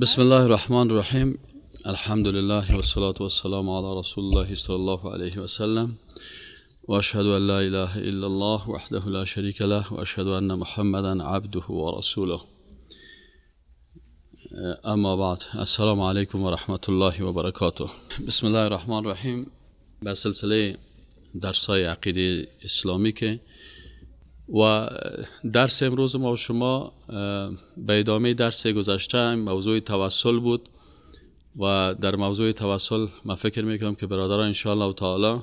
بسم الله الرحمن الرحیم. الحمد لله و الصلاة و السلام علی رسول الله صلی الله علیه و سلم و اشهد ان لا اله الا الله وحده لا شریک له و اشهد ان محمدا عبده و رسوله. اما بعد، السلام علیکم و رحمت الله و برکاته. بسم الله الرحمن الرحیم. به سلسله درسای عقیده اسلامی که و درس امروز ما و شما به ادامه درس گذشته موضوع توسل بود و در موضوع توسل من فکر میکنم که برادران انشاءالله تعالی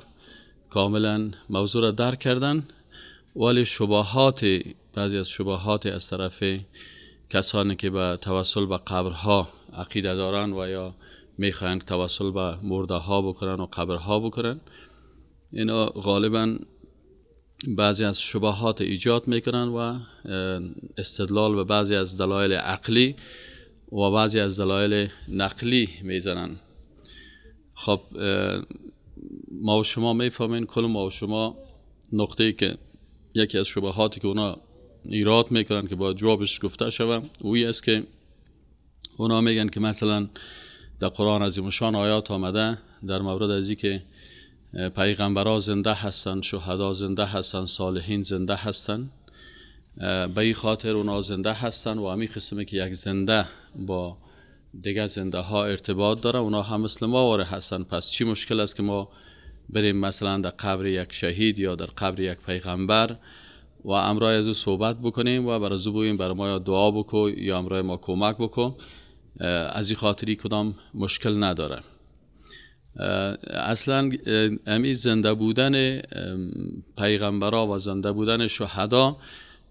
کاملا موضوع را درک کردن، ولی شبهات، بعضی از شبهات از طرف کسانی که به توسل به قبرها عقیده دارن و یا میخواهند توسل به مرده ها بکنن و قبرها بکنن، اینا غالبا بعضی از شبهات ایجاد میکنن و استدلال به بعضی از دلایل عقلی و بعضی از دلایل نقلی میزنن. خب ما و شما میفهمین کل ما و شما نقطه‌ای که یکی از شبهاتی که اونا ایراد میکنن که باید جوابش گفته شوه اوی است که اونا میگن که مثلا در قرآن عظیم شان آیات آمده در مورد ازی که پیغمبرها زنده هستند، شهدا زنده هستند، صالحین زنده هستند، به این خاطر اونا زنده هستند و همین قسمه که یک زنده با دیگه زنده ها ارتباط داره اونا هم مثل ما واره هستند، پس چی مشکل است که ما بریم مثلا در قبر یک شهید یا در قبر یک پیغمبر و امرای از او صحبت بکنیم و برای او بگوییم برای ما یا دعا بکو یا امرای ما کمک بکو، از این خاطری کدام مشکل نداره. اصلا امی زنده بودن پیغمبرا و زنده بودن شهدا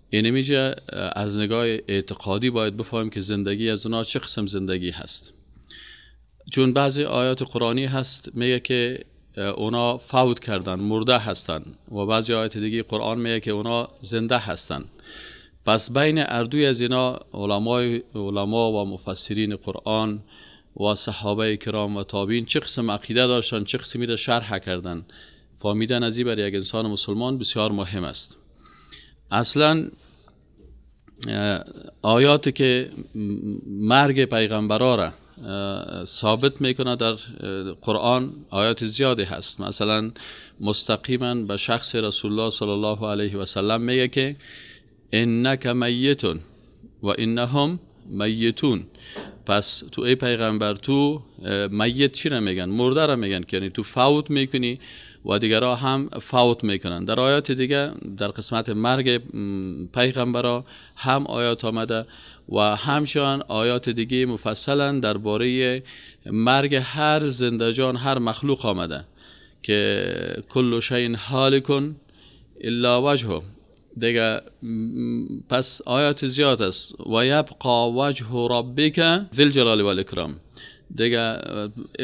اینه میشه از نگاه اعتقادی باید بفهمیم که زندگی از اونا چه قسم زندگی هست، چون بعضی آیات قرآنی هست میگه که اونا فوت کردن، مرده هستن، و بعضی آیات دیگه قرآن میگه که اونا زنده هستن. پس بین اردوی از اینا علما و مفسرین قرآن و صحابه کرام و تابعین چه قسم عقیده داشتن، چه قسمی را شرح کردن، فهمیدن از این برای یک انسان مسلمان بسیار مهم است. اصلا آیاتی که مرگ پیغمبرا را ثابت میکنه در قرآن آیات زیادی هست. مثلا مستقیما به شخص رسول الله صلی الله علیه و سلم میگه که انک میتون و انهم میتون. پس تو ای پیغمبر تو میت چی را میگن؟ مرده را میگن، که یعنی تو فوت میکنی و دیگرها هم فوت میکنن. در آیات دیگه در قسمت مرگ پیغمبرا هم آیات آمده و همچنان آیات دیگه مفصلا درباره مرگ هر زنده جان، هر مخلوق آمده که کل شیء هالک الا وجهه. دیگه پس آیات زیاد است. و یبقا وجه ربک ذی الجلال والاکرام. دیگه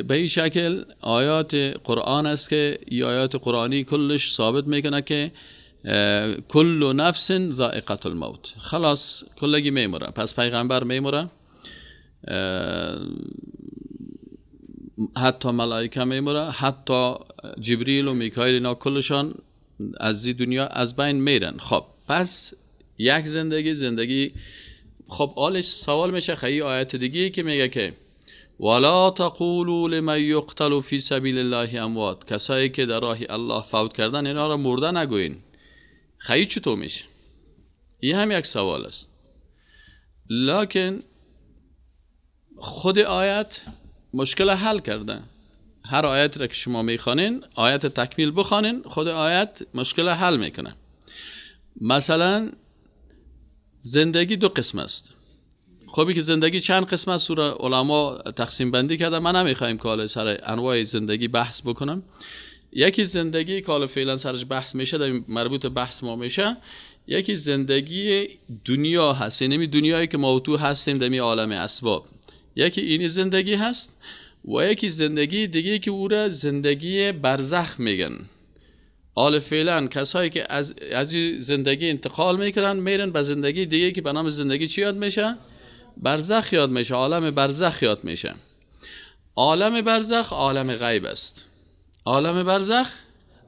به این شکل آیات قرآن است که این آیات قرآنی کلش ثابت میکنه که کل نفس ذائقه الموت، خلاص کلگی میموره. پس پیغمبر میموره، حتی ملائکه میموره، حتی جبریل و میکائیل اینا کلشان از این دنیا از بین میرن. خب پس یک زندگی خب آلش سوال میشه خیلی آیت دیگه که میگه که ولا تقولوا لمن یقتل فی سبیل الله اموات، کسایی که در راه الله فوت کردن اینا را مرده نگوین. خیلی چطور میشه؟ این هم یک سوال است. لکن خود آیت مشکل حل کرده. هر آیت را که شما میخوانین آیت تکمیل بخوانین، خود آیت مشکل حل میکنه. مثلا زندگی دو قسم است. خوبی که زندگی چند قسم است رو علما تقسیم بندی کرده. من نمیخوایم که حالا سر انواع زندگی بحث بکنم. یکی زندگی که حالا فعلا سرش بحث میشه، در مربوط بحث ما میشه، یکی زندگی دنیا هست، یعنی دنیایی که ما تو هستیم در عالم اسباب. یکی این زندگی هست و یکی زندگی دیگه که او را زندگی برزخ میگن. حال فعلا کسایی که از زندگی انتقال میکنن میرن به زندگی دیگه که به نام زندگی چی یاد میشه؟ برزخ یاد میشه، عالم برزخ یاد میشه. عالم برزخ عالم غیب است. عالم برزخ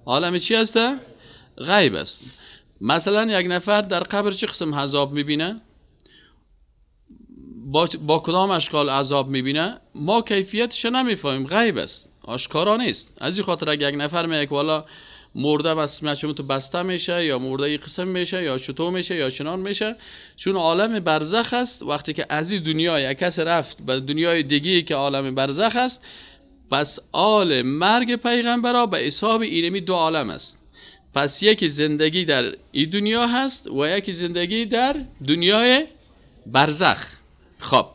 عالم چی است؟ غیب است. مثلا یک نفر در قبر چه قسم عذاب میبینه؟ با کدام اشکال عذاب میبینه ما کیفیتش نمیفهمیم، غیب است، آشکارا نیست. از این خاطر اگه یک نفر میگه والا مرده بس تو بسته میشه یا مرده ای قسم میشه یا چطور میشه یا چنان میشه، چون عالم برزخ است. وقتی که از این دنیا یک کس رفت به دنیای دیگه که عالم برزخ است، پس آل مرگ پیغمبرا به حساب اینمی دو عالم است. پس یکی زندگی در این دنیا هست و یکی زندگی در دنیای برزخ. خب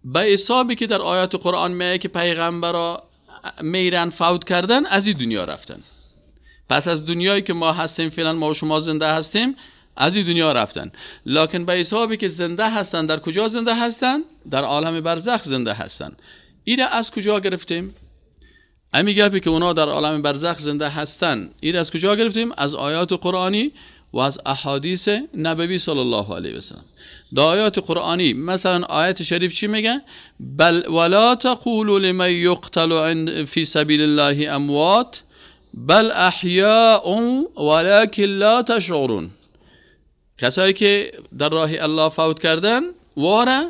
به حسابی که در آیات قرآن میگه که پیغمبرا میرن فوت کردن، از این دنیا رفتن. پس از دنیایی که ما هستیم فعلا ما و شما زنده هستیم، از این دنیا رفتن. لکن به حسابی که زنده هستن، در کجا زنده هستن؟ در عالم برزخ زنده هستن. این از کجا گرفتیم؟ امی گپی که اونا در عالم برزخ زنده هستن، این از کجا گرفتیم؟ از آیات قرآنی و از احادیث نبوی صلی الله علیه و سلم. در آیات قرآنی مثلا آیت شریف چی میگه؟ بل ولا تقولوا لمن يقتل فی سبیل الله اموات بل احیاء ولكن لا تشعرون. کسایی که در راه الله فوت کردن واره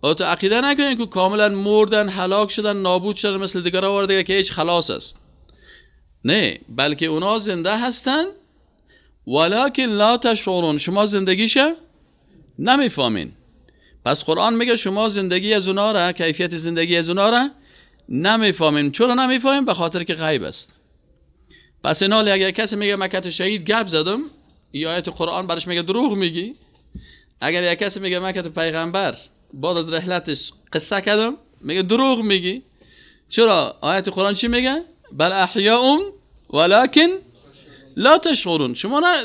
او تو عقیده نکنین که کاملا مردن، هلاک شدن، نابود شدن مثل دیگران واره دیگه که هیچ خلاص است. نه، بلکه اونا زنده هستن ولکن لا تشعرون، شما زندگیشه نمیفهمین. پس قرآن میگه شما زندگی از اونا را، کیفیت زندگی از اونا را نمیفهمین. چرا نمیفهمین؟ به خاطر که غیب است. پس اینا اگر کسی میگه مکت شهید گپ زدم، این آیت قرآن برش میگه دروغ میگی. اگر یک کسی میگه مکت پیغمبر بعد از رحلتش قصه کردم، میگه دروغ میگی. چرا؟ آیت قرآن چی میگه؟ بل احیاء ولکن لا تشعرون.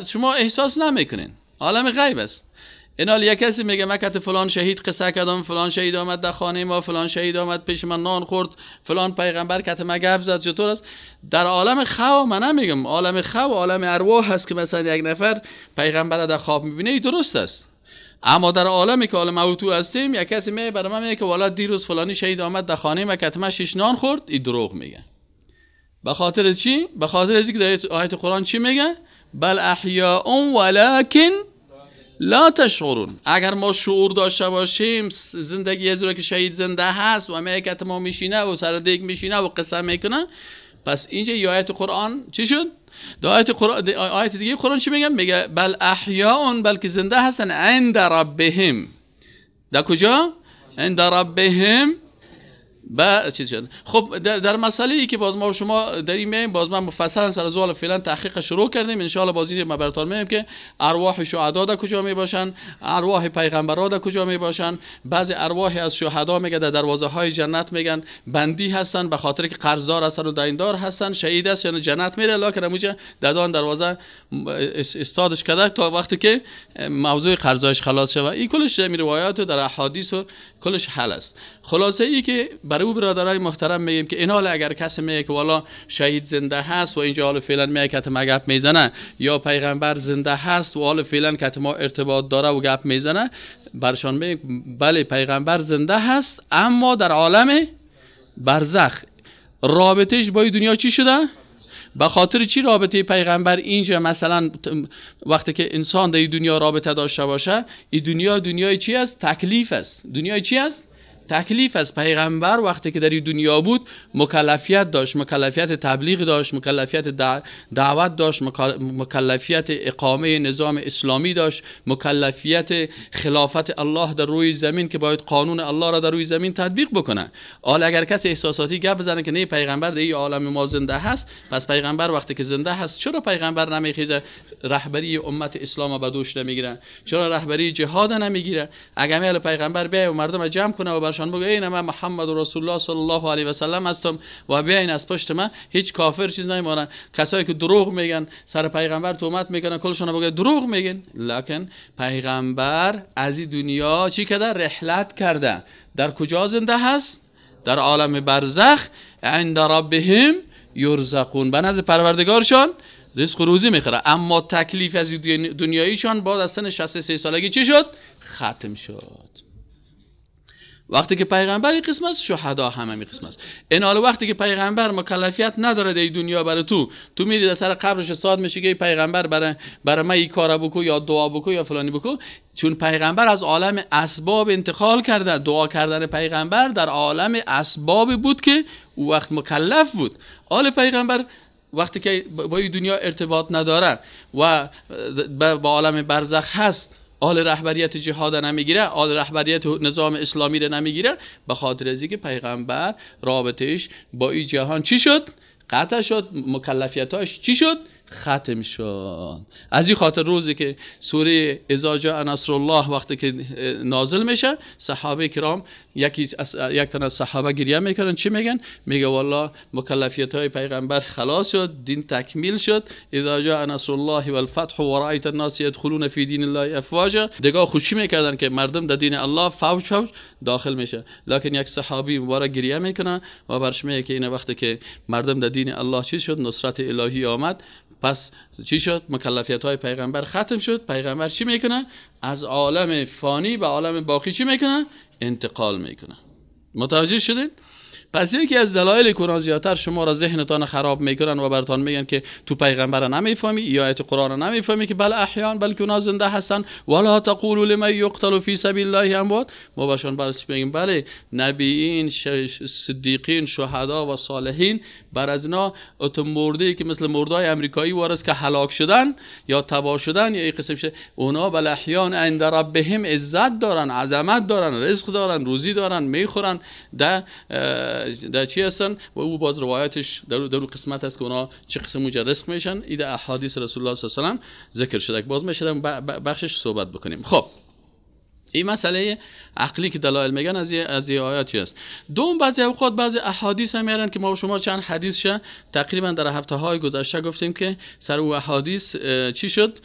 شما احساس نمیکنین، عالم غیب است. اینا یک کسی میگه مکت فلان شهید قصه کردم، فلان شهید آمد در خانه ما، فلان شهید آمد پیش من نان خورد، فلان پیغمبر کت ما گپ زد، چطور است؟ در عالم خو من نمیگم، عالم خو عالم ارواح هست که مثلا یک نفر پیغمبر در خواب میبینه، درست است. اما در عالمی که عالم اوتو هستیم، یک کسی میگه برای من میگه که والا دیروز فلانی شهید آمد در خانه ما کت ما شش نان خورد، این دروغ میگه. به خاطر چی؟ به خاطر اینکه در آیت قرآن چی میگه؟ بل احیاء ولکن لا تشعرون. اگر ما شعور داشته باشیم، زندگی از که شهید زنده هست و میگه ما میشینه و سر دیگ میشینه و قصه میکنه، پس اینجا آیت قرآن چی شد؟ آیت قرآن، آیت دیگه قرآن چی میگه؟ میگه بل احیاء، بلکه زنده هستن، عند ربهم. در کجا؟ عند ربهم. با چیز شد. خب در مسئله ای که باز ما و شما در این میایم، باز من مفصلا سر زوال فعلا تحقیق شروع کردیم، ان شاء الله باز این ما براتون میگم که ارواح شهدا در کجا می باشن، ارواح پیغمبرا در کجا می باشن. بعضی ارواح از شهدا میگه در دروازه های جنت میگن بندی هستن به خاطر که قرضدار هستن و دیندار هستن، شهید است یعنی جنت میره، لکن همونجا در آن دروازه استادش کرده تا وقتی که موضوع قرضایش خلاص شود. این کلش در روایات و در احادیث و کلش حل است. خلاصه ای که برای او برادرای محترم میگیم که اینال اگر کسی میگه که والا شهید زنده هست و اینجا حال فعلا میگه که ما گپ میزنه، یا پیغمبر زنده هست و حال فعلا که ما ارتباط داره و گپ میزنه، برشان میگیم بله پیغمبر زنده هست، اما در عالم برزخ رابطهش با دنیا چی شده؟ به خاطر چی رابطه پیغمبر اینجا مثلا وقتی که انسان در دنیا رابطه داشته باشه، این دنیا دنیای چی است؟ تکلیف است. دنیای چی است؟ تکلیف است. پیغمبر وقتی که در این دنیا بود مکلفیت داشت، مکلفیت تبلیغ داشت، مکلفیت دعوت داشت، مکلفیت اقامه نظام اسلامی داشت، مکلفیت خلافت الله در روی زمین که باید قانون الله را در روی زمین تطبیق بکنه. حالا اگر کسی احساساتی گپ بزنه که نه پیغمبر در این عالم ما زنده هست، پس پیغمبر وقتی که زنده هست چرا پیغمبر نمیخیزه رهبری امت اسلام به دوش نمیگیره؟ چرا رهبری جهاد نمیگیره؟ اگر پیغمبر بیای و مردم جمع کنه و برشان بگه این من محمد رسول الله صلی الله علیه و سلم هستم و بیاین از پشت من هیچ کافر چیز نمیمانه، کسایی که دروغ میگن سر پیغمبر تهمت میکنن کلشون بگه دروغ میگن. لکن پیغمبر از این دنیا چی کرده؟ رحلت کرده. در کجا زنده هست؟ در عالم برزخ، عند ربهم یرزقون، به نزد پروردگارشان رزق و روزی میخوره. اما تکلیف از دنیاییشان بعد از سن 63 سالگی چی شد؟ ختم شد. وقتی که پیغمبر این قسم است، شهدا هم همین قسم است. این حال وقتی که پیغمبر مکلفیت نداره در دنیا برای تو، تو میری در سر قبرش ساد میشه که پیغمبر برای من این کارا بکو یا دعا بکو یا فلانی بکو، چون پیغمبر از عالم اسباب انتقال کرده، دعا کردن پیغمبر در عالم اسباب بود که او وقت مکلف بود. آل پیغمبر وقتی که با این دنیا ارتباط نداره و با عالم برزخ هست، آل رهبریت جهاد نمیگیره، آل رهبریت نظام اسلامی رو نمیگیره، به خاطر از اینکه پیغمبر رابطهش با این جهان چی شد؟ قطع شد، مکلفیتاش چی شد؟ ختم شد. از این خاطر روزی که سوره اذا جاء نصر الله وقتی که نازل میشه، صحابه کرام یک تن از صحابه گریه میکنن. چی میگن؟ میگه والله مکلفیت های پیغمبر خلاص شد، دین تکمیل شد. اذا جاء نصر الله والفتح ورأیت الناس يدخلون فی دین الله افواجا. دیگه خوشی میکردن که مردم در دین الله فوج فوج داخل میشه. لکن یک صحابی مبارک گریه میکنه و برش میگه که این وقتی که مردم در دین الله چی شد؟ نصرت الهی آمد. پس چی شد؟ مکلفیت های پیغمبر ختم شد. پیغمبر چی میکنه؟ از عالم فانی به عالم باقی چی میکنه؟ انتقال میکنه. متوجه شدید؟ پس یکی از دلایل که زیادتر شما را ذهنتان خراب میکنن و براتان میگن که تو پیغمبر نمیفهمی یا آیت قرآن نمیفهمی که بل احیان، بلکه اونا زنده هستن. ولا تقولوا لمن یقتل فی سبیل الله اموات. ما باشون برش میگیم بله، نبیین، صدیقین، شهدا و صالحین بر از اینا اتم مرده که مثل مردای امریکایی وارث که هلاک شدن یا تباه شدن یا این قسم شده، اونا بل احیان عند ربهم عزت دارن، عظمت دارن، رزق دارن، روزی دارن، میخورن، در چی هستن. و او باز روایتش در او قسمت هست که اونا چه قسم اونجا رزق میشن. این در احادیث رسول الله صلی الله علیه و سلم ذکر شده که باز میشه بخشش صحبت بکنیم. خب این مسئله عقلی که دلایل میگن از یه آیاتی است. دوم، بعضی اوقات بعضی احادیث هم میارن که ما شما چند حدیث شه تقریبا در هفته های گذشته گفتیم که سر او احادیث چی شد،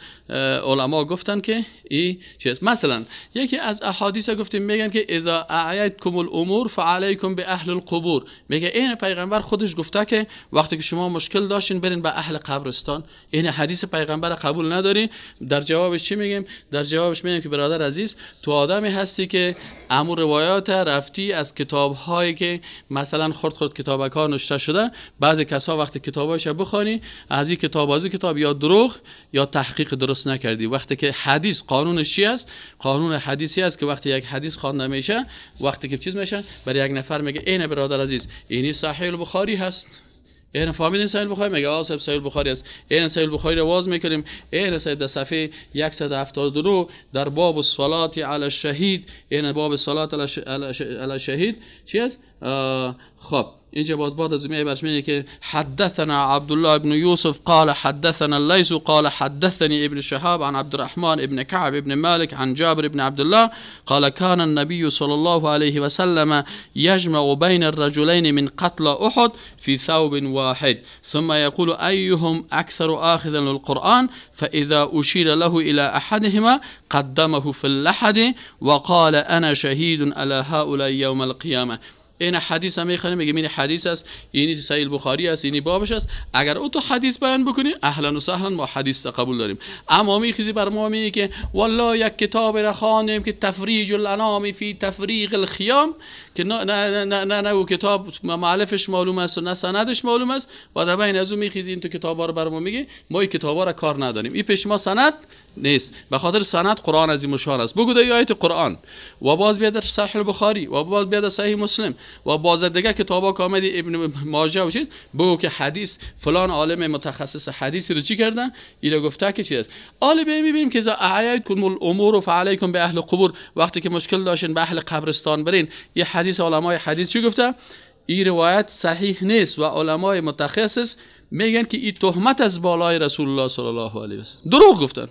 علما گفتن که این چی است. مثلا یکی از احادیث گفتیم میگن که اذا اعیتکم الامور فعلیکم به اهل القبور. میگه این پیغمبر خودش گفته که وقتی که شما مشکل داشتین برین به اهل قبرستان. این حدیث پیغمبر قبول نداری؟ در جوابش چی میگیم؟ در جوابش میگیم که برادر عزیز، تو آدمی هستی که امو روایات رفتی از کتاب هایی که مثلا خرد خرد کتابک ها نوشته شده، بعضی کسا وقتی کتاباش بخوانی از این کتاب از این کتاب یا دروغ یا تحقیق درست نکردی. وقتی که حدیث قانونش چی است؟ قانون حدیثی است که وقتی یک حدیث خوانده میشه، وقتی که چیز میشه، برای یک نفر میگه این برادر عزیز اینی صحیح البخاری هست. این فهمیدین صحیح البخاری؟ میگه آ صاحب صحیح البخاری است. این صحیح البخاری رو باز میکنیم، این صاحب در صفحه 172 در باب الصلاه علی الشهید، این باب صلات علی الشهید چی است؟ خب اینجا باز بعد از میای برش میگه که حدثنا عبدالله بن یوسف قال حدثنا الليث قال حدثني ابن شهاب عن عبد الرحمن ابن كعب ابن مالك عن جابر بن عبد الله قال كان النبي صلى الله عليه وسلم يجمع بين الرجلين من قتل احد في ثوب واحد ثم يقول ايهم اكثر اخذا للقرآن فاذا اشير له الى احدهما قدمه في اللحد وقال انا شهيد على هؤلاء يوم القيامه. این حدیث هم میخوانیم، میگیم این حدیث است، اینی صحیح البخاری است، اینی بابش است. اگر او تو حدیث بیان بکنی اهلا و سهلا، ما حدیث قبول داریم. اما میخیزی بر ما میگی که والله یک کتاب را خواندیم که تفریج الانام فی تفریق الخیام، که نه نه نه نه, نه او کتاب مؤلفش معلوم است و نه سندش معلوم است، و در بین از او میخیزی این تو کتابا رو بر ما میگی. ما این کتابا را کار نداریم، این پیش ما سند نیست. به خاطر سند قرآن عظیم الشان است. بگو در آیت قرآن و باز بیا در صحیح البخاری و باز بیا در صحیح مسلم و باز دیگه کتابا که آمدی ابن ماجه و چیز، بگو که حدیث فلان عالم متخصص حدیث رو چی کردن، اینو گفته که چی است. حالا میبینیم که اذا اعیتکم الامور فعلیکم به اهل قبور، وقتی که مشکل داشتین به اهل قبرستان برین. یه حدیث علمای حدیث چی گفته؟ این روایت صحیح نیست و علمای متخصص میگن که این تهمت از بالای رسول الله صلی الله علیه و سلم، دروغ گفتن،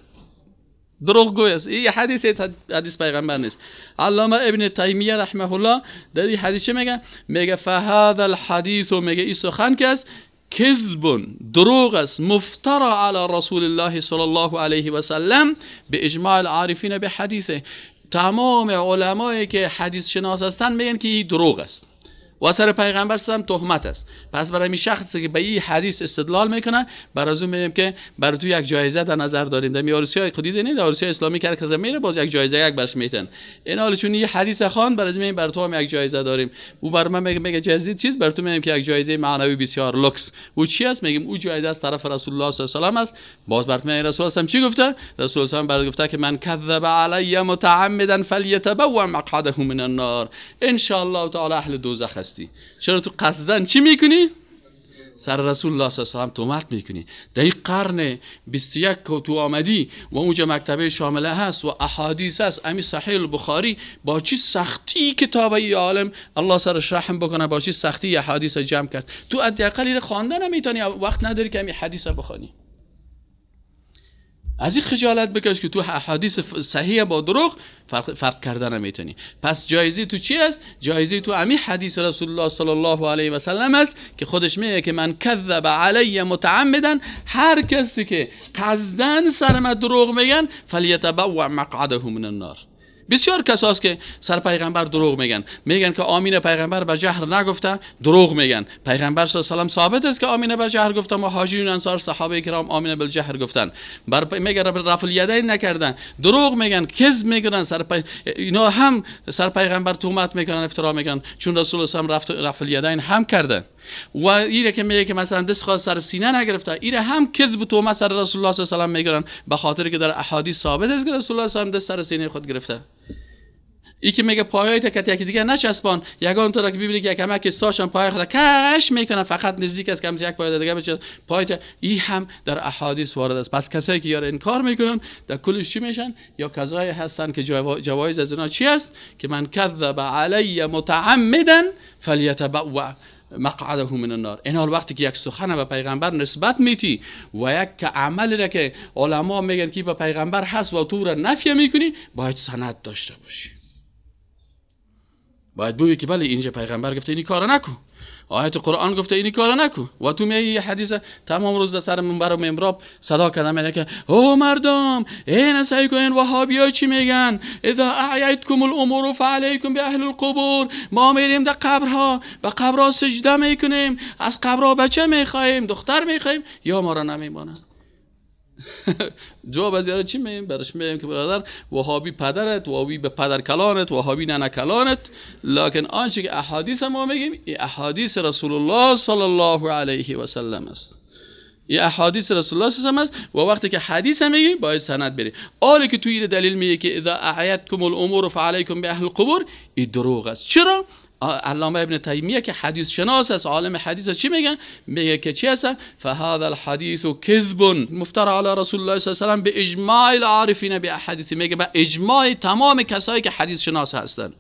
دروغ گوی است. این حدیث حدیث پیغمبر نیست. علامه ابن تیمیه رحمه الله در این حدیث چه میگه؟ میگه فهذا الحدیث، میگه این سخن که است کذب، دروغ است، مفترا علی رسول الله صلی الله علیه و سلم به اجماع العارفین به حدیثه. تمام علمایی که حدیث شناس هستند میگن که این دروغ است. و سر پیغمبر صلی تهمت است. پس برای می شخصی که به این حدیث استدلال میکنه، برای از اون میگیم که برای تو یک جایزه در نظر داریم. در میارسیای خودی نه، در عروسی اسلامی که میره باز یک جایزه یک برش میتن. این حالا چون یه حدیث خوان، برای از میگیم برای تو هم یک جایزه داریم. او برای من میگه جایزه چیز، برای تو میگیم که یک جایزه معنوی بسیار لوکس. او چی است؟ میگیم او جایزه از طرف رسول الله صلی الله علیه و سلم است. باز برات میگه رسول الله چی گفته؟ رسول الله برات گفته که من کذب علی متعمدا فلیتبوأ مقعده من النار، ان شاء الله تعالی اهل دوزخ هستی. چرا تو قصدن چی میکنی؟ سر رسول الله صلی الله علیه و سلم تهمت میکنی. در این قرن 21 که تو آمدی و اونجا مکتبه شامله هست و احادیث هست، امی صحیح البخاری با چی سختی کتاب ای عالم الله سرش رحم بکنه، با چی سختی احادیث جمع کرد. تو حداقل اینو خواندن نمیتونی، وقت نداری که امی حدیث بخوانی. از این خجالت بکش که تو احادیث صحیح با دروغ فرق کردن نمیتونی. پس جایزه تو چی است؟ جایزه تو امی حدیث رسول الله صلی الله علیه و سلم است که خودش میگه که من کذب علی متعمدا، هر کسی که قصدن سر ما دروغ میگن فلیتبوأ مقعده من النار. بسیار کساست که سر پیغمبر دروغ میگن، میگن که آمین پیغمبر به جهر نگفته، دروغ میگن. پیغمبر صلی الله علیه و سلم ثابت است که آمین به جهر گفته، مهاجرین انصار صحابه کرام آمین بالجهر گفتن. بر میگن رفع الیدین نکردن، دروغ میگن، کذب میگن سر اینا هم سر پیغمبر تهمت میکنن، افترا میگن، چون رسول الله صلی الله علیه و رفع الیدین هم کرده. و ایره که میگه که مثلا دست خود سر سینه نگرفته، ایره هم کذب و تهمت سر رسول الله صلی الله علیه و میگیرن، به خاطر که در احادیث ثابت است که رسول الله صلی الله علیه و دست سر سینه خود گرفته. ای که میگه پایای تا کتی یکی دیگه نچسبان، یگان تو را که ببینی که یک کم ساشن پای خود کش میکنه، فقط نزدیک است کم یک پای دیگه بچه پای تا، ای هم در احادیث وارد است. پس کسایی که یار انکار میکنن در کلش چی میشن؟ یا کسایی هستن که جوایز از اینا چی است؟ که من کذب علی متعمدا فلیتبوأ مقعده من النار. این حال وقتی که یک سخن به پیغمبر نسبت میتی و یک عمل را که علما میگن که به پیغمبر هست و تو را نفی میکنی، باید سند داشته باشی. باید بگی که بله اینجا پیغمبر گفته اینی کارو نکن، آیت قرآن گفته اینی کارو نکن، و تو میگی یه حدیث تمام روز در سر منبر و منبراب صدا کردن میگه که او مردم این سعی کنین وهابیا چی میگن، اذا اعیتکم الامور فعلیکم باهل القبور، ما میریم در قبرها، به قبرها سجده میکنیم، از قبرها بچه میخواهیم، دختر میخواهیم، یا ما را نمیمانند. جواب از یاره چی میگیم؟ برش میگیم که برادر وهابی پدرت، وهابی به پدر کلانت، وهابی ننه کلانت، لکن آنچه که احادیث ما میگیم این احادیث رسول الله صلی الله علیه و سلم است. این احادیث رسول الله صلی الله علیه و سلم است و وقتی که حدیث میگیم باید سند بری. آره که توی دلیل میگه که اذا اعیتکم الامور فعلیکم باهل القبور، این دروغ است. چرا؟ علامه ابن تیمیه که حدیث شناس است، عالم حدیث است، چی میگن؟ میگه که چی است؟ فهذا الحديث كذب مفترى على رسول الله صلی الله علیه و سلم باجماع العارفین باحادیث. میگه به اجماع تمام کسایی که حدیث شناس هستند.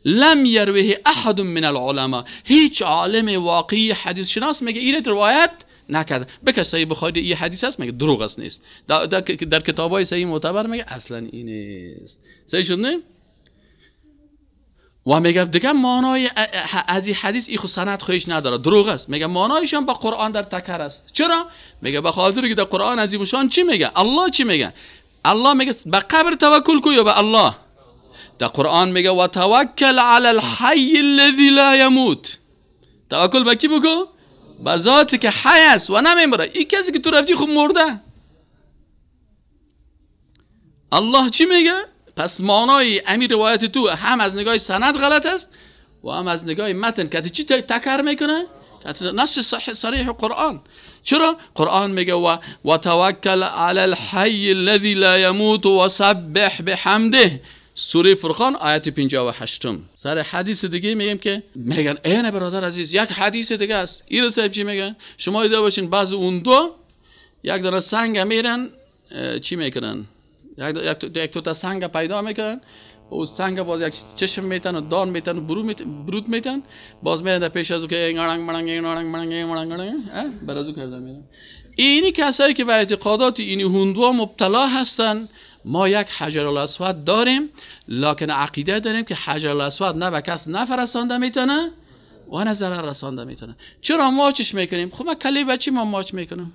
لم یروه احد من العلماء، هیچ عالم واقعی حدیث شناس میگه این روایت نکرده. بکش صحیح بخاری این حدیث است، میگه دروغ است، نیست. در کتابای صحیح معتبر میگه اصلا این نیست. صحیح شد نه؟ و میگه دیگه معنای از این حدیث ای خو سند خودش نداره، دروغ است. میگه معنایش هم با قرآن در تکر است. چرا؟ میگه به خاطر که در قرآن عظیم شان چی میگه؟ الله چی میگه؟ الله میگه به قبر توکل کو یا به الله؟ در قرآن میگه و توکل علی الحی الذی لا یموت. توکل به کی بکن؟ به ذاتی که حی است و نمیمیره. این کسی که تو رفتی خب مرده. الله چی میگه؟ پس معنای امیر روایت تو هم از نگاه سند غلط است و هم از نگاه متن که چی تکر میکنه؟ نص صریح قرآن. چرا؟ قرآن میگه و توکل علی الحی الذی لا یموت و سبح بحمده، سوره فرقان آیت 58. سر حدیث دیگه میگیم که میگن این برادر عزیز یک حدیث دیگه است. این صاحب چی میگن؟ شما دیده باشین بعض اون دو یک دانه سنگ میرن چی میکنن؟ یک تو تا سنگ پیدا میکنن، او سنگ باز یک چشم میتن و دان میتن و برود میتن، باز میرن در پیش از او که اینگارنگ مرنگ اینگارنگ مرنگ اینگارنگ مرنگ بر از او کرده میرن. اینی کسایی که به اعتقادات اینی هندوها مبتلا هستن، ما یک حجر الاسود داریم، لکن عقیده داریم که حجر الاسود نه به کس نفع رسانده میتونه و نه ضرر رسانده میتونه. چرا ماچش میکنیم؟ خب ما کلی بچی ما ماچ میکنم.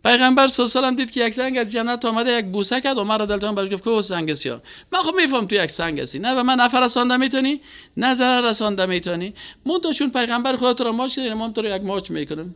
پیغمبر صلی الله علیه و سلم دید که یک سنگ از جنت آمده، یک بوسه کرد. عمر رضی الله عنه برش گفت که او سنگ سیاه، من خب میفهم تو یک سنگ هستی، نه به من نفع رسانده میتونی نه ضرر رسانده میتونی، منتها چون پیغمبر خدا تو را ماچ کرد، ما تو رو یک ماچ میکنم.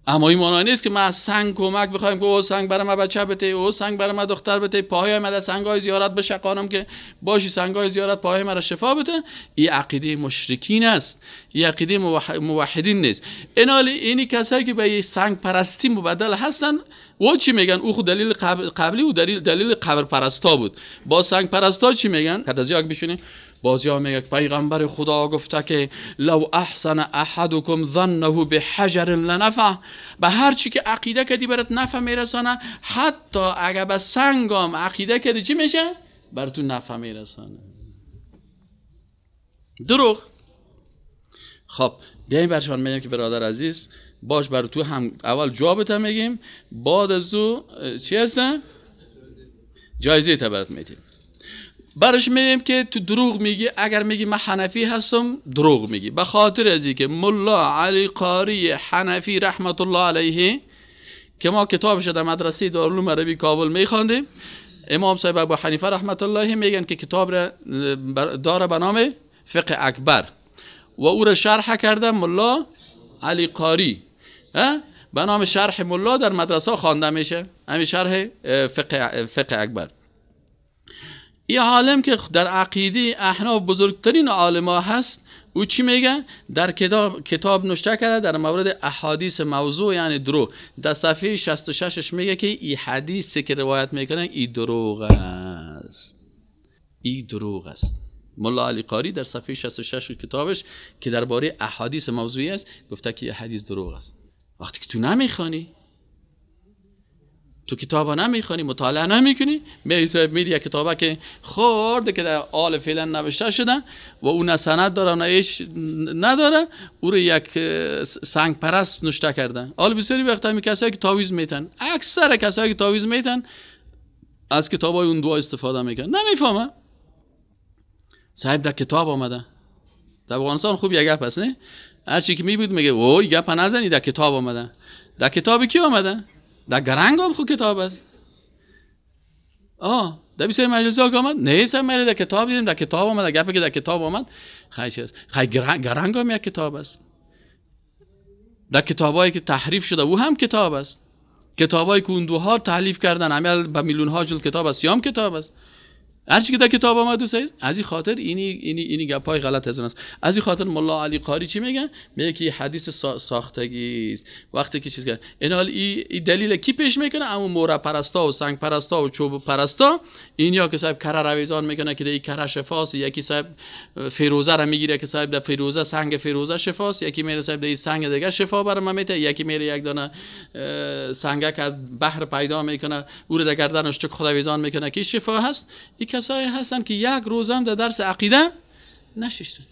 اما این معنی نیست که ما از سنگ کمک بخوایم که او سنگ برای ما بچه بده، او سنگ برای ما دختر بده، پاهای ما در سنگ‌های زیارت بشقانم که باشی سنگ‌های زیارت پاهای ما را شفا بده. این عقیده مشرکین است، این عقیده موحدین نیست. اینی کسایی که به سنگ پرستی مبدل هستن و چی میگن؟ او خود دلیل قبلی و دلیل قبر پرستا بود. با سنگ پرستا چی میگن؟ از یک بشونیم بازی میگه پیغمبر خدا گفته که لو احسن احدکم ظنه بحجر لنفع، به هر چی که عقیده کردی برات نفع میرسانه، حتی اگه به سنگام عقیده کردی چی میشه؟ بر تو نفع میرسانه. دروغ. خب بیایم برشان میگم که برادر عزیز باش، بر تو هم اول جوابت میگیم، بعد از او چی هستن؟ جایزه تا برات میدیم. برش میگیم که تو دروغ میگی، اگر میگی من حنفی هستم دروغ میگی، به خاطر از اینکه ملا علی قاری حنفی رحمت الله علیه که ما کتابش در مدرسه دارالعلوم عربی کابل میخواندیم، امام صاحب ابو حنیفه رحمت الله میگن که کتاب را داره به نام فقه اکبر و او را شرح کرده ملا علی قاری، به نام شرح ملا در مدرسه خوانده میشه، همین شرح فقه اکبر. این عالم که در عقیده احناف بزرگترین عالما هست، او چی میگه؟ در کتاب نوشته کرده در مورد احادیث موضوع، یعنی دروغ. در صفحه 66 میگه که این حدیثی که روایت میکنه این دروغ است، این دروغ است. ملا علی قاری در صفحه 66 کتابش که درباره احادیث موضوعی است گفته که این حدیث دروغ است. وقتی که تو نمیخوانی، تو کتاب نمیخوانی، مطالعه نمیکنی، میری یک کتابه که خورده که در آل فعلا نوشته شده و اون نه سند داره نه هیچ نداره، او رو یک سنگ پرست نوشته کرده. آل بسیاری وقت همین کسایی که تعویذ میتن، اکثر کسایی که تعویذ میتن از کتابای اون دعا استفاده میکنن، نمیفهمه. صاحب در کتاب آمده. در افغانستان خوب یک گپ هست، نه؟ هر چی که میبود میگه اوه گپ نزنی، در کتاب آمده. در کتاب کی آمده؟ در گرنگ هم خود کتاب است. در بسیاری مجلس ها که آمد نه سر در کتاب دیدیم، در کتاب آمد، در گپی که در کتاب آمد خیلی چیز. خیلی گرنگ هم یک کتاب است. در کتابایی که تحریف شده او هم کتاب است. کتابایی که اون دوها تحریف کردن عمل به میلیون ها جلد کتاب است، یا هم کتاب است. هر چی که در کتاب آمد دوست عزیز، از این خاطر اینی گپای غلط از است. از این خاطر ملا علی قاری چی میگن؟ میگه که حدیث ساختگی است. وقتی که چیز کرد این حال این دلیل کی پیش میکنه؟ اما مور پرستا و سنگ پرستا و چوب پرستا، اینیا که صاحب کره رویزان میکنه که این کره شفاست، یکی صاحب فیروزه را میگیره که صاحب در فیروزه سنگ فیروزه شفاست، یکی میره صاحب در سنگ دیگه شفا بر ما میته، یکی میره یک دانه سنگک از بحر پیدا میکنه او رو در گردنش چک خدا ویزان میکنه که شفا هست. این کسایی هستن که یک روز هم در درس عقیده نششتن.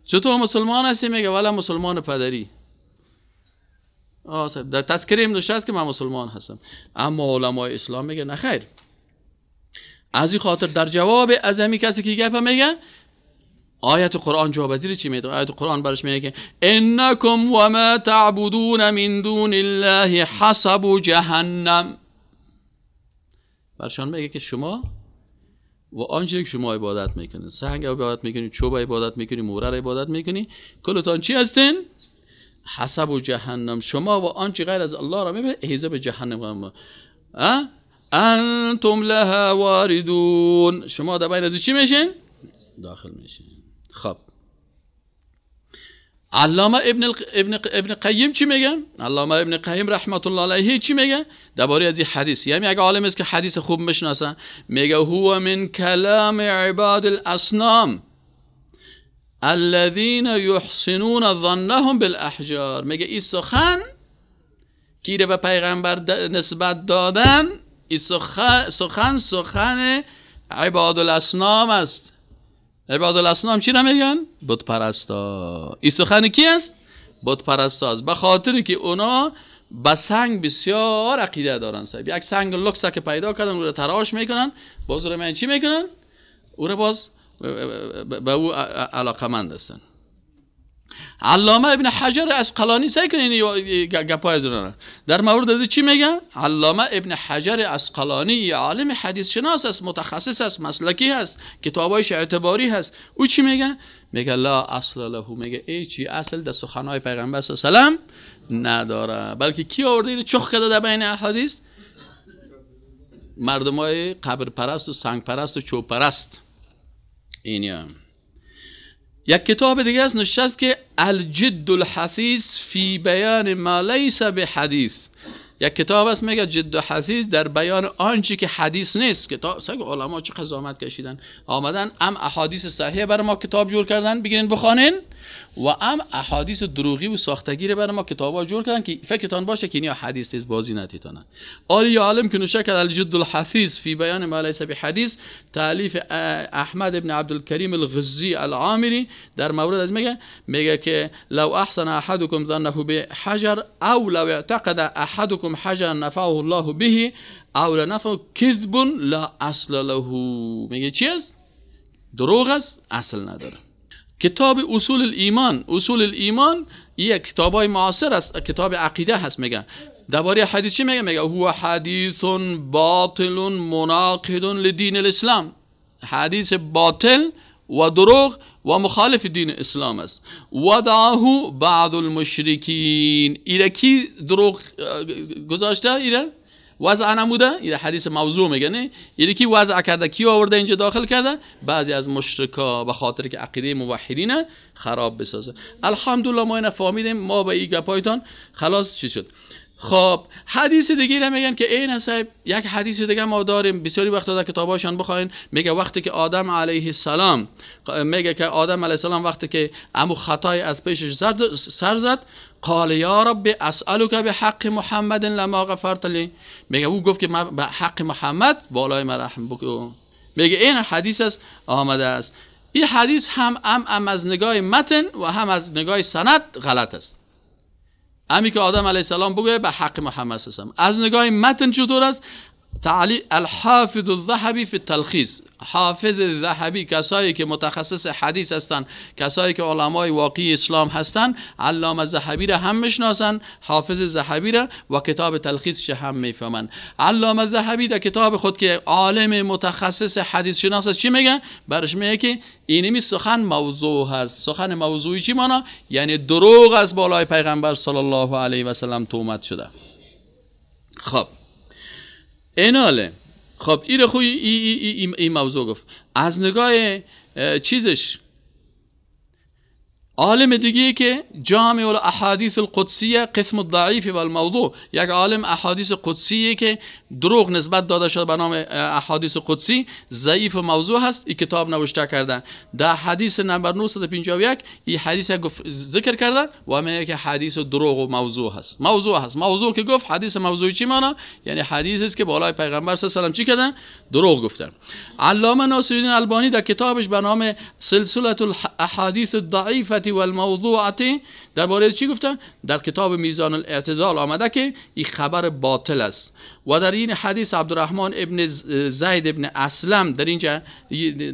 چطور مسلمان هستی؟ میگه والا مسلمان پدری. در تذکریم نشست که من مسلمان هستم. اما علمای اسلام میگه نه خیر. از این خاطر در جواب از همین کسی که گپ میگه آیت قرآن جواب از چی میده؟ آیت قرآن برش میگه که انکم و ما تعبدون من دون الله حسب جهنم. برشان میگه که شما و آنچه که شما عبادت میکنید، سنگ عبادت میکنید، چوب عبادت میکنید، موره عبادت میکنید، کلتان چی هستین؟ حسب و جهنم. شما و آنچه غیر از الله را میبینید حسب جهنم. انتم لها واردون. شما در بین از چی میشین؟ داخل میشین. خب علامه ابن قیم چی میگه؟ علامه ابن قیم رحمت الله علیه چی میگه درباره از این حدیث؟ یعنی اگه عالم است که حدیث خوب میشناسه، میگه هو من کلام عباد الاصنام الذين يحسنون ظنهم بالاحجار. میگه این سخن که به پیغمبر نسبت دادن، این سخن عباد الاصنام است. عباد الاصنام چی را میگن؟ بت پرستا. این سخن کی است؟ بت پرستا است. به خاطر که اونا به سنگ بسیار عقیده دارن. صاحب یک سنگ لکس که پیدا کردن او را تراش میکنن، باز او را چی میکنن؟ او را باز به او علاقمند هستن. علامه ابن حجر عسقلانی، سعی کنین گپای از در مورد چی میگه؟ علامه ابن حجر عسقلانی عالم حدیث شناس است، متخصص است، مسلکی است، کتابایش اعتباری هست. او چی میگه؟ میگه لا اصل له، میگه ای چی اصل در سخنهای پیغمبر صلی الله علیه و سلم نداره، بلکه کی آورده اینو چخ کرده در بین احادیث؟ مردمای قبر پرست و سنگ پرست و چوب پرست. اینیا یک کتاب دیگه است نوشته است که الجد الحثیث فی بیان ما لیس بحدیث. یک کتاب است میگه جد و حثیث در بیان آنچه که حدیث نیست. کتاب سگ علما چه قضاوت کشیدن، آمدن ام احادیث صحیح برای ما کتاب جور کردن بگیرین بخوانین، و ام احادیث دروغی و ساختگی رو برای ما کتابا جور کردن که فکرتان باشه که اینا حدیث نیست، بازی نتیتانه. آلی عالم که نوشته کرد الجد الحثیث فی بیان ما لیس بحدیث، تالیف احمد ابن عبدالکریم الغزی العامری، در مورد از میگه که لو احسن احدکم ظنه بحجر او لو اعتقد احدکم حجر نفعه الله به او لنفع کذب لا اصل له. میگه چی است؟ دروغ است، اصل نداره. کتاب اصول الایمان، اصول الایمان یک کتابای معاصر است، کتاب عقیده هست. میگه درباره حدیث چی میگه؟ میگه هو حدیث باطل مناقض لدین الاسلام، حدیث باطل و دروغ و مخالف دین اسلام است. وضعه بعض المشرکین، ایره کی دروغ گذاشته؟ ایره وضع نموده، ایره حدیث موضوع میگه نه، ایره کی وضع کرده، کی آورده اینجا داخل کرده؟ بعضی از مشرکا به خاطر که عقیده موحدین خراب بسازه. الحمدلله ما اینو فهمیدیم، ما به این گپایتان خلاص چی شد. خب حدیث دیگه رو میگن که این صاحب، یک حدیث دیگه ما داریم بسیاری وقتا در کتاباشان بخواین، میگه وقتی که آدم علیه السلام، میگه که آدم علیه السلام وقتی که امو خطای از پیشش سر زد، قال یا رب اسألک بحق محمد لما غفرت لی، میگه او گفت که من به حق محمد بالای من رحم بکن. میگه این حدیث است آمده است. این حدیث هم هم از نگاه متن و هم از نگاه سند غلط است. امی که آدم علیه السلام بگه به حق محمد صلی الله علیه و سلم، از نگاه متن چطور است؟ تعلی الحافظ الذهبی فی التلخیص، حافظ ذهبی کسایی که متخصص حدیث هستند، کسایی که علمای واقعی اسلام هستند، علامه ذهبی را هم میشناسن، حافظ ذهبی را و کتاب تلخیصش هم میفهمن. علامه ذهبی در کتاب خود که عالم متخصص حدیث شناس است چی میگه؟ برش میگه که اینمی سخن موضوع هست. سخن موضوعی چی مانا؟ یعنی دروغ از بالای پیغمبر صلی الله علیه و سلم تهمت شده. خب ایناله، خب این خوی این موضوع گفت. از نگاه چیزش عالم دیگه که جامع الاحادیث القدسیه قسم الضعیف و الموضوع، یک عالم احادیث قدسیه که دروغ نسبت داده شده به نام احادیث قدسی، ضعیف و موضوع هست، این کتاب نوشته کرده. در حدیث نمبر 951 این حدیث ذکر کرده و میگه که حدیث دروغ و موضوع هست. موضوع هست، موضوع که گفت حدیث موضوعی چی مانا؟ یعنی حدیث است که بالای پیغمبر صلی الله علیه و سلم چی کردن؟ دروغ گفتن. علامه ناصرالدین البانی در کتابش به نام سلسله الاحادیث الضعیفه و الموضوعه درباره چی گفتن؟ در کتاب میزان الاعتدال آمده که این خبر باطل است. و در این حدیث عبدالرحمن ابن زید ابن اسلم در اینجا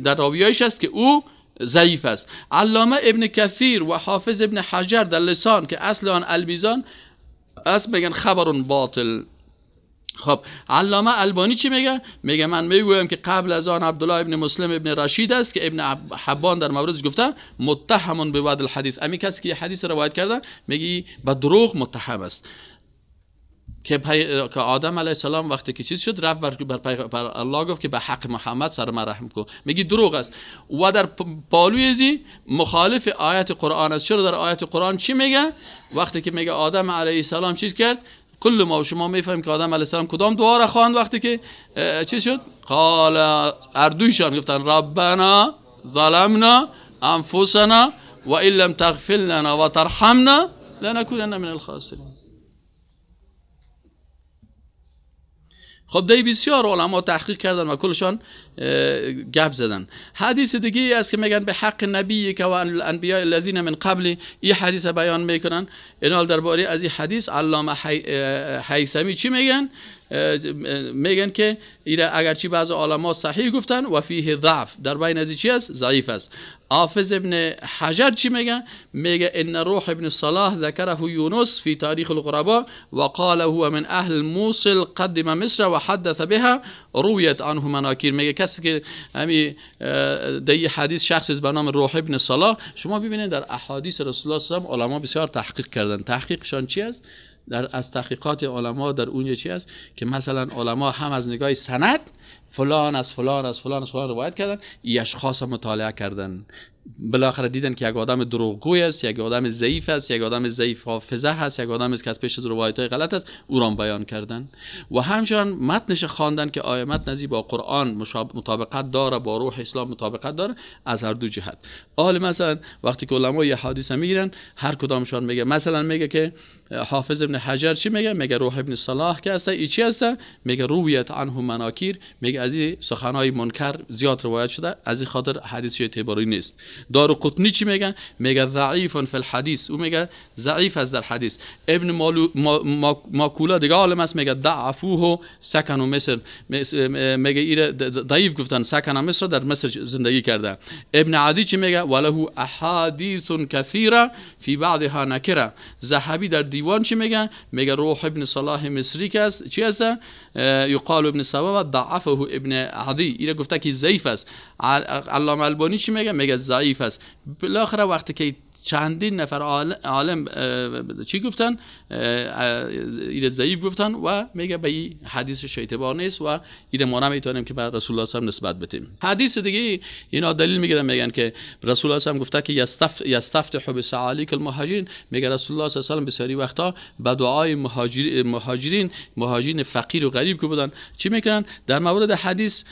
در راویایش است که او ضعیف است. علامه ابن کثیر و حافظ ابن حجر در لسان که اصل آن المیزان است میگن خبر باطل. خب علامه البانی چی میگه؟ میگه من میگویم که قبل از آن عبدالله ابن مسلم ابن رشید است که ابن حبان در موردش گفته متهم به وضع الحدیث، امی کسی که حدیث روایت کرده میگه به دروغ متهم است. که آدم علیه السلام وقتی که چیز شد رفت بر الله گفت که به حق محمد سر من رحم کن، میگی دروغ است. و در پالوی ازی مخالف آیت قرآن است. چرا در آیت قرآن چی میگه؟ وقتی که میگه آدم علیه السلام چیز کرد، کل ما و شما میفهمیم که آدم علیه السلام کدام دعا را خواند وقتی که چیز شد؟ قال اردویشان گفتن ربنا ظلمنا انفسنا و ان لم تغفر لنا و ترحمنا لنکونن من الخاسرین. خب دی بسیار علما تحقیق کردن و کلشان گپ زدن. حدیث دیگه است که میگن به حق نبی که و الانبیاء الذین من قبل، این حدیث بیان میکنن. اینا درباره از این حدیث علامه هیثمی چی میگن؟ میگن که ایره اگرچه بعض علما صحیح گفتن و فیه ضعف، در بین از چی است؟ ضعیف است. حافظ ابن حجر چی میگه؟ میگه ان روح ابن صلاح ذکره یونس فی تاریخ الغرباء وقال هو من اهل موصل قدم مصر وحدث بها رویت عنه مناکیر. میگه کسی که همی در حدیث شخص به نام روح ابن صلاح، شما ببینید در احادیث رسول الله صلی الله علیه و علما بسیار تحقیق کردن. تحقیقشان چی است؟ در از تحقیقات علما در اون چی است که مثلا علما هم از نگاه سند فلان از فلان از فلان از فلان روایت کردن، ای اشخاص مطالعه کردن، بالاخره دیدن که یک آدم دروغگوی است، یک آدم ضعیف است، یک آدم ضعیف حافظه هست، یک آدم است که از پیش از روایت‌های غلط است، او را بیان کردن و همچنان متنش خواندن که آیا متن ازی با قرآن مطابقت داره، با روح اسلام مطابقت داره، از هر دو جهت. حال مثلا وقتی که علمای حدیث میگیرن هر کدامشان میگه، مثلا میگه که حافظ ابن حجر چی میگه؟ میگه روح ابن صلاح که هست ای چی هست؟ میگه رویت عنه مناکیر، میگه از این سخنهای منکر زیاد روایت شده، از این خاطر حدیث اعتباری نیست. دارقطنی چی میگه؟ میگه ضعیف فی الحدیث، او میگه ضعیف است در حدیث. ابن ماکولا دیگه عالم است، میگه ضعفوه سکن مصر، میگه ایره ضعیف گفتن، سکن مصر، در مصر زندگی کرده. ابن عدی چی میگه؟ وله احادیث کثیره فی بعضها نکره. ذهبی در دیوان چی میگه؟ میگه روح ابن صلاح مصری که است چی است؟ یقال ابن سبا ضعفه ابن عدی، ایره گفته که ضعیف است. علامه البانی چی میگه؟ میگه ضعیف است. بالاخره وقتی که چندین نفر عالم چی گفتن؟ ایره ضعیف گفتن و میگه به این حدیثش اعتبار نیست و ایره ما نمیتونیم که به رسول الله صلی الله علیه و نسبت بدیم. حدیث دیگه اینا دلیل میگیرن، میگن که رسول الله صلی الله علیه و گفته که یستفتح بسعالیک المهاجرین، میگه رسول الله صلی الله علیه و سلم بسیاری وقتا به دعای مهاجرین فقیر و غریب که بودن چی میکنن؟ در مورد حدیث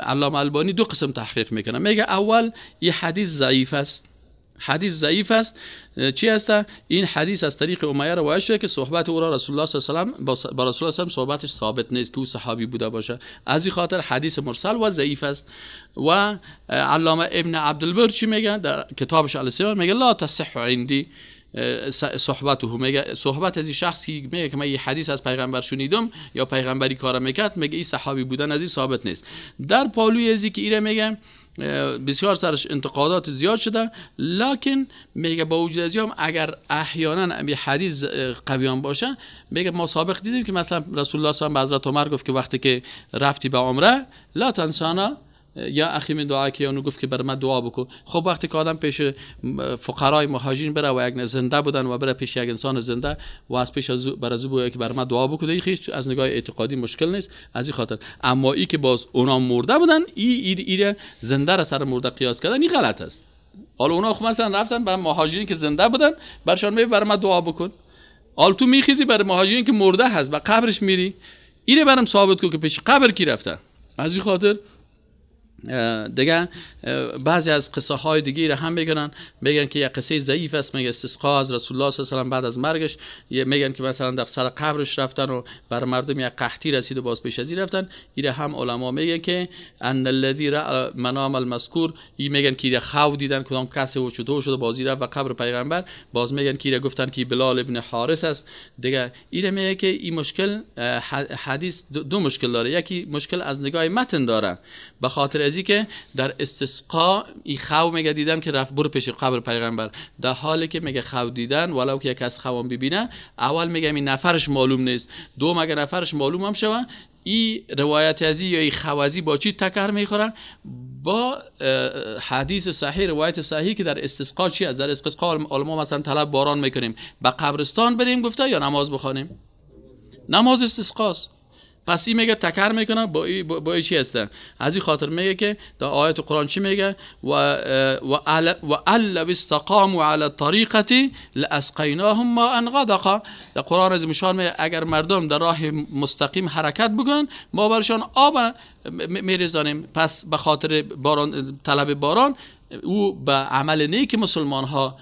علامه البانی دو قسم تحقیق میکنه. میگه اول این حدیث ضعیف است، حدیث ضعیف است. چی است؟ این حدیث از طریق امیه روایت شده که صحبت او را رسول الله صلی الله علیه و سلم با رسول الله صلی الله علیه و صحبتش ثابت نیست که او صحابی بوده باشه، از این خاطر حدیث مرسل و ضعیف است. و علامه ابن عبدالبر چی میگه در کتابش السیار؟ میگه لا تصح عندی صحبته، میگه صحبت از این شخصی میگه که من یه حدیث از پیغمبر شنیدم یا پیغمبری کار میکرد، میگه این صحابی بودن از این ثابت نیست. در پالوی ازی که ایره میگه بسیار سرش انتقادات زیاد شده، لکن میگه با وجود از هم اگر احیانا یه حدیث قویان باشه، میگه ما سابق دیدیم که مثلا رسول الله صلی الله علیه و حضرت عمر گفت که وقتی که رفتی به عمره لا تنسانا یا اخی من دعا که، اونو گفت که بر من دعا بکن. خب وقتی که آدم پیش فقرای مهاجرین بره و یک زنده بودن و بره پیش یک انسان زنده و از پیش از بر از او که بر من دعا بکن، هیچ از نگاه اعتقادی مشکل نیست از این خاطر. اما ای که باز اونا مرده بودن، ای زنده را سر مرده قیاس کردن، این غلط است. حالا اونا خب مثلا رفتن به مهاجرین که زنده بودن برشان می بر من دعا بکن، حالا تو میخیزی بر مهاجرین که مرده هست و قبرش میری، اینو برام ثابت کن که پیش قبر کی رفته. از این خاطر دیگه بعضی از قصه های دیگه را هم میگن، میگن که یک قصه ضعیف است، میگه استسقا از رسول الله صلی الله علیه و سلم بعد از مرگش، میگن که مثلا در سر قبرش رفتن و بر مردم یک قحطی رسید و باز پیش از این رفتن. ایره هم علما میگن که ان الذی را منام المذکور، ای میگن که ایره خو دیدن کدام کسی و چطور شده بازی رفت و قبر پیغمبر، باز میگن که ایره گفتن که بلال ابن حارث است. دیگه ایره میگه که این مشکل حدیث دو مشکل داره، یکی مشکل از نگاه متن داره به خاطر از که در استسقا ای خو میگه دیدن که رفت برو پیش قبر پیغمبر، در حالی که میگه خو دیدن ولو که یک از خوام ببینه، اول میگه این نفرش معلوم نیست، دوم اگر نفرش معلوم هم شوه ای روایت ازی یا ای خوازی با چی تکر میخوره؟ با حدیث صحیح، روایت صحیح که در استسقا چی است؟ در استسقا علما مثلا طلب باران میکنیم، به قبرستان بریم گفته یا نماز بخوانیم؟ نماز استسقاست. پس این میگه تکر میکنه با ای چی هسته. از این خاطر میگه که در آیت قرآن چی میگه؟ و و استقاموا علی الطریقه لاسقیناهم ماء غدقا. در قرآن از مشار میگه اگر مردم در راه مستقیم حرکت بکنن ما برشان آب میریزانیم. پس به خاطر باران، طلب باران، او به عمل نیک مسلمان ها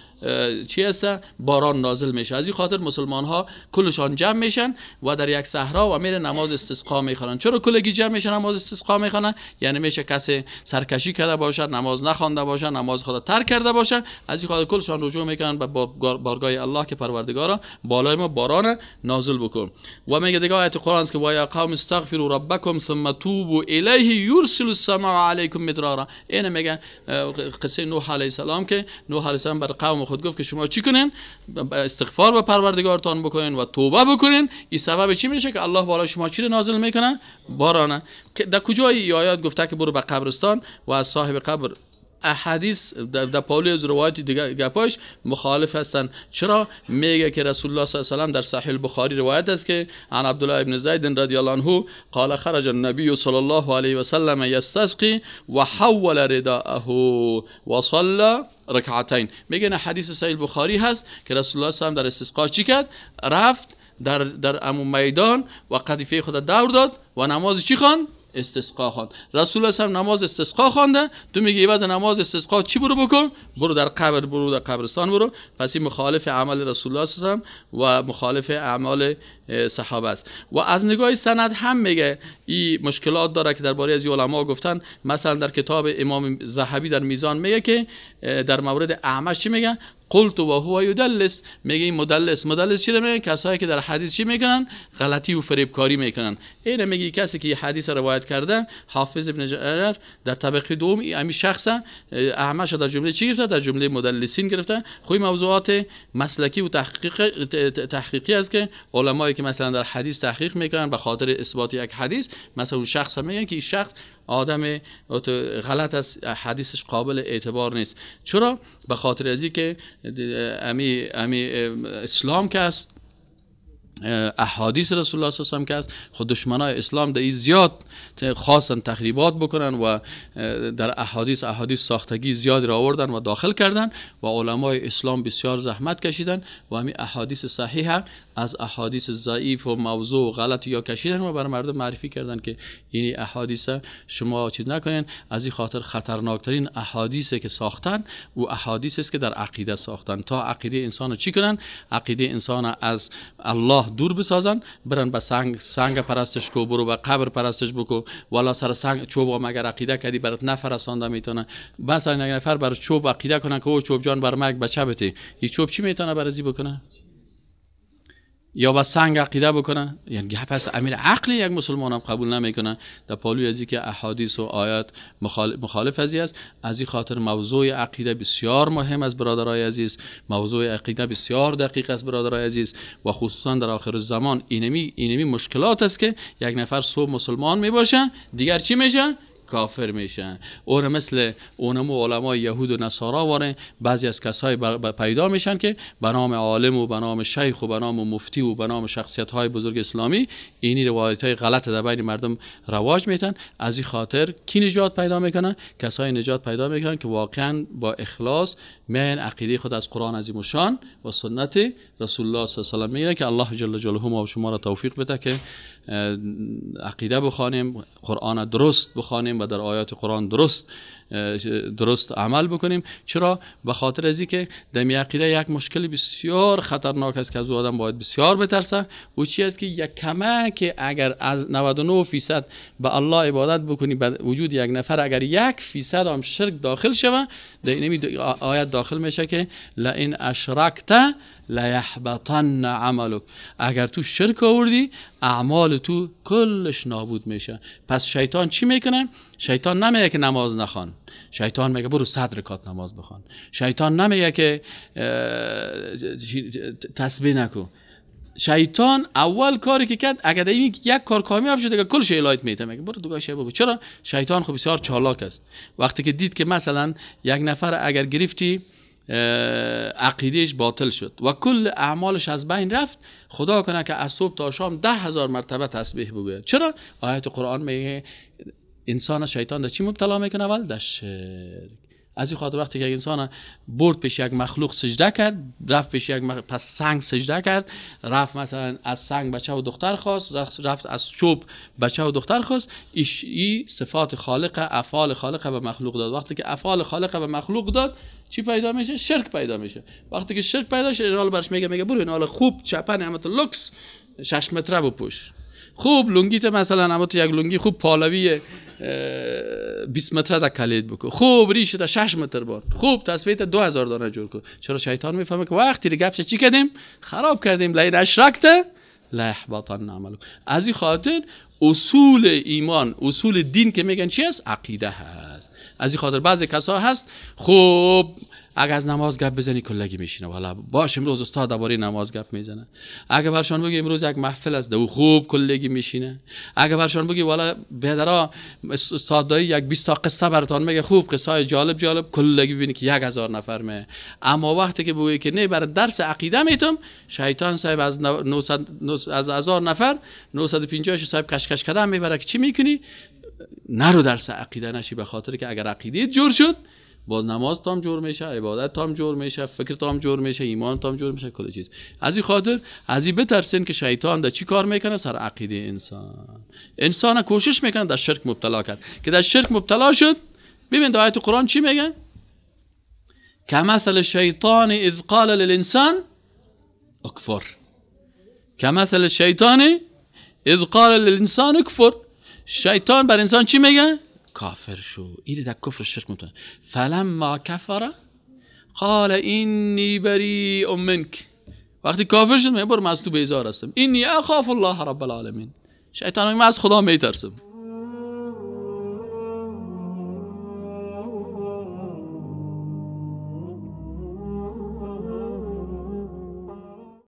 چی هست؟ باران نازل میشه. از این خاطر مسلمان ها کلشان جمع میشن و در یک صحرا و میره نماز استسقا میخوانن. چرا کلگی جمع میشن نماز استسقا میخوانن؟ یعنی میشه کسی سرکشی کرده باشه، نماز نخوانده باشه، نماز خود ترک کرده باشه، از این خاطر کلشان رجوع میکنن به بارگاه الله که پروردگارا بالای ما باران نازل بکن. و میگه دیگه آیت قرآن است که و یا قوم استغفروا ربکم ثم توبوا الیه یرسل السماء علیکم مدرارا. این میگه قصه نوح علیه السلام که نوح علیه السلام بر قوم خود گفت که شما چی کنین؟ استغفار به پروردگارتان بکنین و توبه بکنین. این سبب چی میشه که الله بالای شما چی رو نازل میکنه؟ بارانه. در کجای آیات گفته که برو به قبرستان و از صاحب قبر؟ احادیث در پاولی از روایت دیگه گپاش مخالف هستن. چرا؟ میگه که رسول الله صلی الله علیه و سلم در صحیح البخاری روایت است که عن عبدالله ابن زید رضی الله عنه قال خرج النبی صلی الله علیه و سلم یستسقی و حول رداءه و صلى رکعتین. میگه نه، حدیث صحیح البخاری هست که رسول الله صلی الله علیه و سلم در استسقا چی کرد؟ رفت در امو میدان و قطیفه خود دور داد و نماز چی خواند؟ استسقا خواند. رسول الله صلی الله علیه و نماز استسقا خوانده، تو میگی عوض نماز استسقا چی برو بکن؟ برو در قبر، برو در قبرستان برو. پس این مخالف عمل رسول الله صلی الله علیه و مخالف اعمال صحابه است. و از نگاه سند هم میگه این مشکلات داره که درباره از علما گفتن. مثلا در کتاب امام ذهبی در میزان میگه که در مورد اعمش چی میگه؟ قلت و هو یدلس. میگه این مدلس. مدلس چی میگه؟ کسایی که در حدیث چی میکنن؟ غلطی و فریبکاری میکنن. این میگه کسی که حدیث روایت کرده، حافظ ابن جرر در طبقه دوم همین شخص اعمش در جمله چی گرفته؟ در جمله مدلسین گرفته. خو موضوعات مسلکی و تحقیقی است که علمایی که مثلا در حدیث تحقیق میکنن به خاطر اثبات یک حدیث، مثلا اون شخص میگن که این شخص آدم غلط است، حدیثش قابل اعتبار نیست. چرا؟ به خاطر از اینکه امی اسلام که است، احادیث رسول الله صلی الله علیه و سلم که است، خود دشمنای اسلام در این زیاد خواستن تخریبات بکنن و در احادیث ساختگی زیاد را آوردن و داخل کردن و علمای اسلام بسیار زحمت کشیدن و همین احادیث صحیح از احادیث ضعیف و موضوع و غلط یا کشیدن و بر مردم معرفی کردن که این احادیث شما چیز نکنین. از این خاطر خطرناکترین احادیث که ساختن و احادیث است که در عقیده ساختن، تا عقیده انسان چی کنن؟ عقیده انسان از الله دور بسازن، برن به سنگ پرستش کو، برو به قبر پرستش بکو، والا سر سنگ چوب مگر عقیده کردی برات نفرسانده میتونه. مثلا یک نفر بر چوب عقیده کنه که او چوب جان بر مرگ بچه بته، این چوب چی میتونه برازی بکنه؟ یا با سنگ عقیده بکنه؟ یعنی پس امیر عقلی یک مسلمان هم قبول نمیکنه. در پالوی از که احادیث و آیات مخالف ازی است. از این خاطر موضوع عقیده بسیار مهم است برادرای عزیز، موضوع عقیده بسیار دقیق است برادرای عزیز، و خصوصا در آخر زمان اینمی مشکلات است که یک نفر صبح مسلمان میباشه، دیگر چی میشه؟ کافر میشن. اون مثل اونمو علمای یهود و نصارا واره بعضی از کسای پیدا میشن که به نام عالم و به نام شیخ و به نام مفتی و به نام شخصیت های بزرگ اسلامی اینی روایت های غلط در بین مردم رواج میتن. از این خاطر کی نجات پیدا میکنن؟ کسای نجات پیدا میکنن که واقعا با اخلاص میان عقیده خود از قرآن عظیم الشان و سنت رسول الله صلی الله علیه و سلم میگیرن که الله جل جلاله ما و شما را توفیق بده که عقیده بخوانیم، قرآن درست بخوانیم و در آیات قرآن درست عمل بکنیم. چرا؟ به خاطر از اینکه در عقیده یک مشکل بسیار خطرناک است که از او آدم باید بسیار بترسه. او چی است که یک کمک اگر از 99% به الله عبادت بکنی، به وجود یک نفر اگر 1% هم شرک داخل شوه، در این آیت داخل میشه که لئن اشرکت لیحبطن عملک، اگر تو شرک آوردی اعمال تو کلش نابود میشه. پس شیطان چی میکنه؟ شیطان نمیگه که نماز نخوان، شیطان میگه برو 100 رکعت نماز بخوان، شیطان نمیگه که تسبیح نکو. شیطان اول کاری که کرد، اگر این یک کار کامیاب شد دیگه کلش الایت میته، میگه برو دوگاه شی بگو. چرا؟ شیطان خب بسیار چالاک است. وقتی که دید که مثلا یک نفر اگر گرفتی عقیدهش باطل شد و کل اعمالش از بین رفت، خدا کنه که از صبح تا شام 10,000 مرتبه تسبیح بگوید. چرا؟ آیت قرآن میگه انسان شیطان در چی مبتلا میکنه؟ اول در شرک. از این خاطر وقتی که انسان برد پیش یک مخلوق سجده کرد، رفت پیش یک پس سنگ سجده کرد، رفت مثلا از سنگ بچه و دختر خواست، رفت از چوب بچه و دختر خواست، ای صفات خالق، افعال خالق به مخلوق داد. وقتی که افعال خالق به مخلوق داد چی پیدا میشه؟ شرک پیدا میشه. وقتی که شرک پیدا شد، این برش میگه برو این خوب چپن همت لوکس 6 متره بپوش، خوب لنگیت مثلا همت یک لنگی خوب پالوی 20 متره در کلید بکن، خوب ریش در 6 متر بار، خوب تسبیح 2000 دانه جور کن. چرا؟ شیطان میفهمه که وقتی دیگه گپش چی کردیم؟ خراب کردیم. لئن اشرکت لیحبطن عملک. از این خاطر اصول ایمان، اصول دین که میگن چی است؟ عقیده هست. از این خاطر بعضی کسا هست خوب اگه از نماز گپ بزنی کلگی میشینه، والا باش امروز استاد درباره نماز گپ میزنه. اگه برشان بگی امروز یک محفل است دو خوب کلگی میشینه. اگه برشان بگی والا بیادرا استاد دایی یک 20 تا قصه براتون میگه، خوب قصه جالب جالب، کلگی ببینی که 1000 نفر می. اما وقتی که بگی که نه برای درس عقیده میتم، شیطان صاحب از 900 از 1000 نفر 950 صاحب کشکش کردن میبره که چی میکنی؟ نرو درس عقیده نشی، به خاطر که اگر عقیده جور شد باز نماز تام جور میشه، عبادت تام جور میشه، فکر تام جور میشه، ایمان تام جور میشه، کل چیز. از این خاطر از این بترسین که شیطان در چی کار میکنه؟ سر عقیده انسان. انسان کوشش میکنه در شرک مبتلا کرد، که در شرک مبتلا شد. ببین آیت قرآن چی میگه؟ کمثل الشیطان اذ قال للانسان اکفر. کمثل الشیطان اذ قال للانسان اکفر. شیطان بر انسان چی میگه؟ کافر شو. این در کفر شرک مبتلا. فلما کفر قال اینی بریء منک. وقتی کافر شد میگه برو من از تو بیزار هستم. اینی اخاف الله رب العالمین. شیطان میگه من از خدا میترسم.